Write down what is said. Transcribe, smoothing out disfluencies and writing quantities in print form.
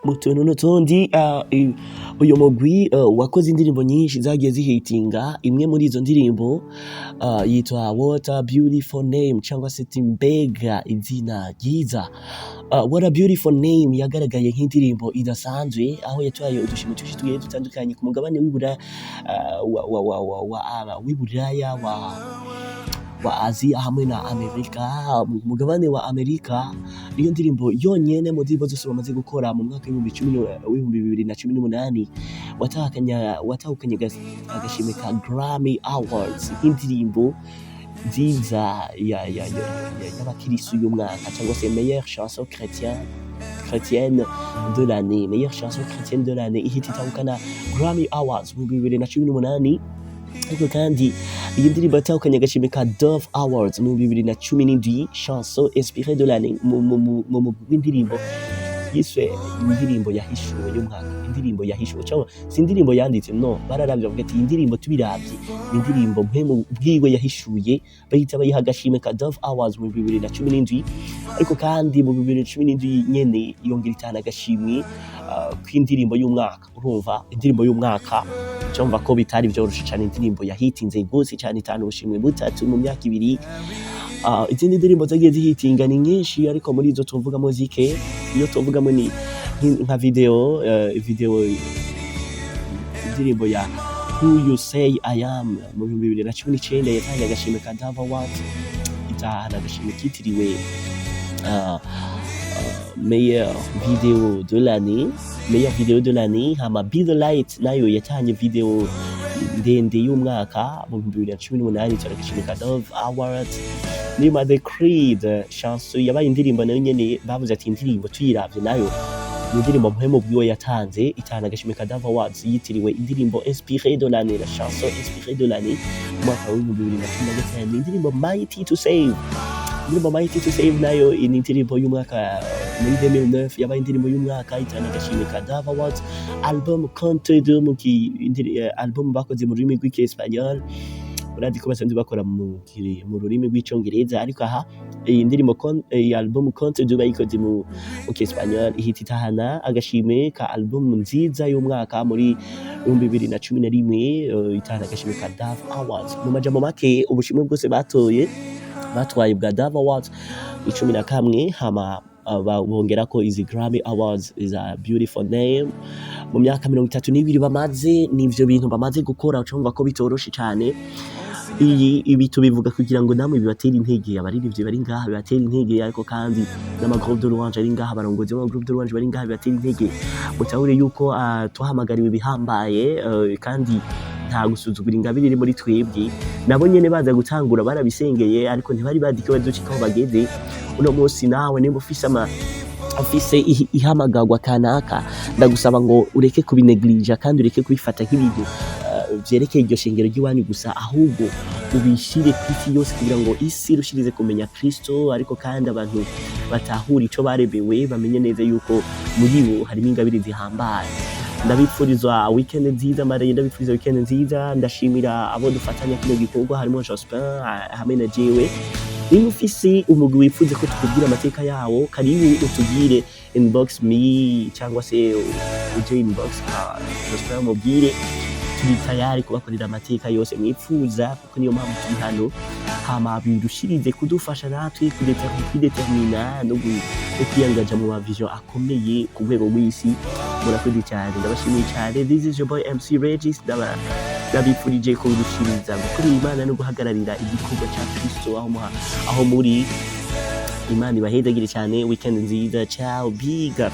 Mu tuntu n'utundi, uyu mugwi wakoze indirimbo nyinshi zagiye zihitinga. Imwe muri izo ndirimbo yitwa "What a Beautiful Name", cyangwa se ati "Mbega izina ryiza". "What a Beautiful Name" yagaragaye nk'indirimbo idasanzwe, aho yatwaye udushimwe twinshi tugiye dutandukanye ku mugabane w'Ibura uh, wa, wa, wa, wa, wa, w'Iburaya, wa Aziya hamwe na Amerika. Mu mugabane wa Amerika niyo ndirimbo yonyene mu ndirimbo zose bamaze gukora mu mwaka w'2018 watahukanye agashimwe ka Grammy Awards nk'indirimbo nziza y'abakirisu y'umwaka, cyangwa se meilleure chanson chrétienne de l'année, meilleure chanson chrétienne de l'année, ihita itahukana Grammy Awards mu 2018. Ariko kandi iyi ndirimbo yatahukanye agashimwe ka Dove Awards mu 2017, chanson inspirée de l'année, mu mugwi w'indirimbo yiswe indirimbo yahishuwe y'umwaka, indirimbo yahishuwe, cyangwa si indirimbo yanditse, no bararavye bavuga ati iyi ndirimbo tubiravye ni indirimbo mpemu bwiwe yahishuye, bahita bayiha agashimwe ka Dove Awards mu 2017. Ariko kandi mu 2017 nyene yongera itahana agashimwe k'indirimbo y'umwaka. Urumva, indirimbo y'umwaka, cyumva ko bitari vyoroshe cyane. Indirimbo yahitinze gose cyane, itanu ubushimwe butatu mu myaka 2. Izindi ndirimbo zagiye zihitinga ni nyinshi, ariko muri izo tuvugamo zike. Iyo tuvugamo ni nka video indirimbo ya "Who You Say I Am" mu 2019 yatangiye agashimwe ka Dove Awards, itahana agashimwe kitiriwe meilleure vidéo de l'année, meilleure vidéo de l'année. Hama "Be the Light" nayo yatanye video ndende y'umwaka mu 2018, itwara agashimwe ka Dove Awards. Nyuma "The Creed", chanson yabaye indirimbo, nayo nyene bavuze ati indirimbo tuyiravye nayo ni indirimbo mpwemu bwiwe yatanze, itahana agashimwe ka Dove Awards yitiriwe indirimbo inspirée de l'année, la chanson inspirée de l'année mu mwaka w'2015. Indirimbo "Mighty to Save", indirimbo "Mighty to Save" nayo ni indirimbo y'umwaka muri 2009, yabaye indirimbo y'umwaka, itahana agashimwe ka Dove Awards. Album "Conte de" album bakoze mu rurimi rw'Ikiespanyol, urazi ko basanzwe bakora mu rurimi rw'Icongereza, ariko aha iyi ndirimbo iyi album "Conte de" bayikoze mu Kiespanyol, ihita itahana agashimwe ka album nziza y'umwaka muri 2011, itahana agashimwe ka Dove Awards. Mu majambo make, ubushimwe bwose batoye, batwaye bwa Dove Awards 11, hama bongerako izi Grammy Awards za "Beautiful Name". Mu myaka 32 bamaze, nivyo bintu bamaze gukora. Ucumva ko bitoroshe cane. Iyi ibi tubivuga kugira ngo namwe bibatere intege, abaririmbyi bari ngaha bibatere intege, ariko kandi n'ama groupe de louange ari ngaha, abarongozi b'ama groupe de louange bari ngaha bibatere intege, mutahure yuko twahamagariwe ibihambaye, kandi nta gusuzugura ingabire iri muri twebwe. Nabo nyene baza gutangura barabisengeye, ariko ntibari bazi ko bazoshika aho bageze uno munsi. Nawe nimba ufise ihamagagwa kanaka, ndagusaba ngo ureke kubinegligea kandi ureke kubifata nk'ibintu vyerekeye iryo shengero ry'iwanyu gusa, ahubwo ubishire ku isi yose kugira ngo isi irushirize kumenya Kristo, ariko kandi abantu batahura ico barebewe, bamenye neza yuko muri bo harimo ingabire zihambaye. Ndabipfuriza weekend nziza, mariye ndabipfuriza weekend nziza. Ndashimira abo dufatanya kino gikorwa, harimo Jospin hamwe na jewe. Niba ufise umugwi wifuza ko tukubwira amateka yawo, karibu utubwire, inbox me cyangwa se uje inbox ka Jospin umubwire. Turi tayari kubakorera amateka yose mwipfuza, kuko niyo mpamvu turi hano. Hama birushirize kudufasha natwe kwidetermina no kwiyangaja mu ma vision akomeye ku rwego rw'isi. Murakoze cyane, ndabashimiye cyane. This is your boy MC Regis. Ndabifurije kurushiriza gukorera Imana no guhagararira igikorwa cya Kristo aho muri. Imana ibahezagire cyane. Weekend nziza. Ciao, big up.